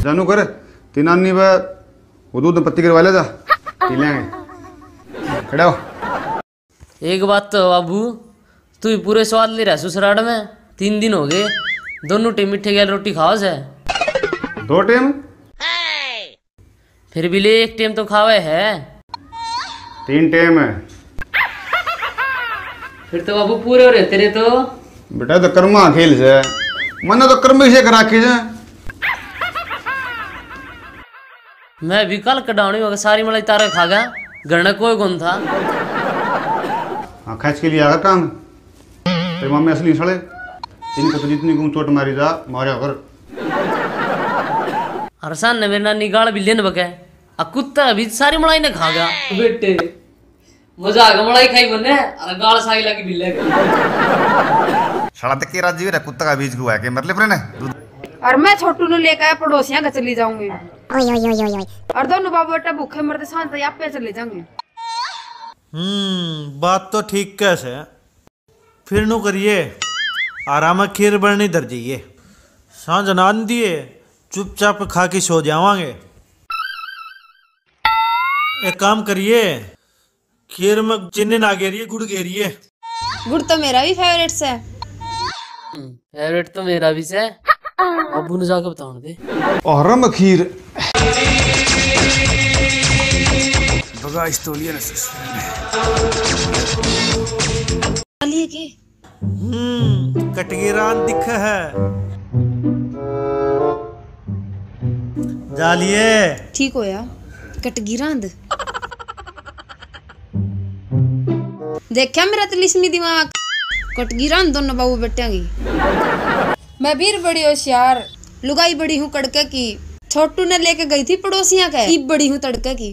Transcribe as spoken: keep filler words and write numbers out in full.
जानू कर, ती नानी वे वो दूध में पत्ती करवा ले जा, पी लेंगे। खड़ा हो। एक बात तो बाबू, तू ही पूरे स्वाद ले रहा ससुराल में, तीन दिन हो गए, दोनों टेम मीठे गैल रोटी खाओ से। दो टेम? फिर भी ले, एक टेम तो खावे है। तीन टेम है। फिर तो बाबू पूरे हो रहे तेरे तो। बेटा, तो कर्मा खेल से, मन्ने तो कर्म से करा के से। मैं भी कल कढ़ावनी होगा, सारी मलाई तारा खा गया, घर में कोई कौन था। हाँ, खच के लिए आगा काम। तेरे मामे असली सड़े, इनको तो जितनी गुम चोट मारी जा, मारा कर। हरसान ने मेरे नानी गाल भी लेन बके, आ कुत्ता भी सारी मलाई ने खा गया। बेटे, मजा आ गया, मलाई खाई मन्ने, अरे गाल साई लगी बिल्ले के। साला तक के राजी रे, कुत्ता का बीज को है के, मतलब रे ने। और मैं छोटू ने लेकर आया पड़ोसियां घर चली जाऊंगी। ओए, ओए, ओए, ओए, ओए। और दोनों बाबू बेटा भूखे मरते, सांझ तक आप पे चले जाएंगे। हम्म, बात तो ठीक कह से। फिर नु करिए, आराम खीर बरनी धर जाइए, सांझ नान दिए, चुपचाप खा के सो जावांगे। एक काम करिए, खीर में चीनी ना गेरिए, गुड़ गेरिए। गुड़ तो मेरा भी फेवरेट से। फेवरेट तो मेरा भी से। अबू ने जाके बताऊं दे। आराम खीर। बगा इस तौलिया ने ससुर ने। लिए के? हम्म, कटगी रांद दिखे है। जालिए। ठीक होया, कटगी रांद। देखा मेरा तिलिस्मी दिमाग, कटगी रांद दोनों बाबू बेटियां की। मैं बीर बड़ी होशियार, लुगाई बड़ी हूँ कड़के की। छोटू ने लेके गई थी पड़ोसियां के, ईब बड़ी हूँ तड़के की।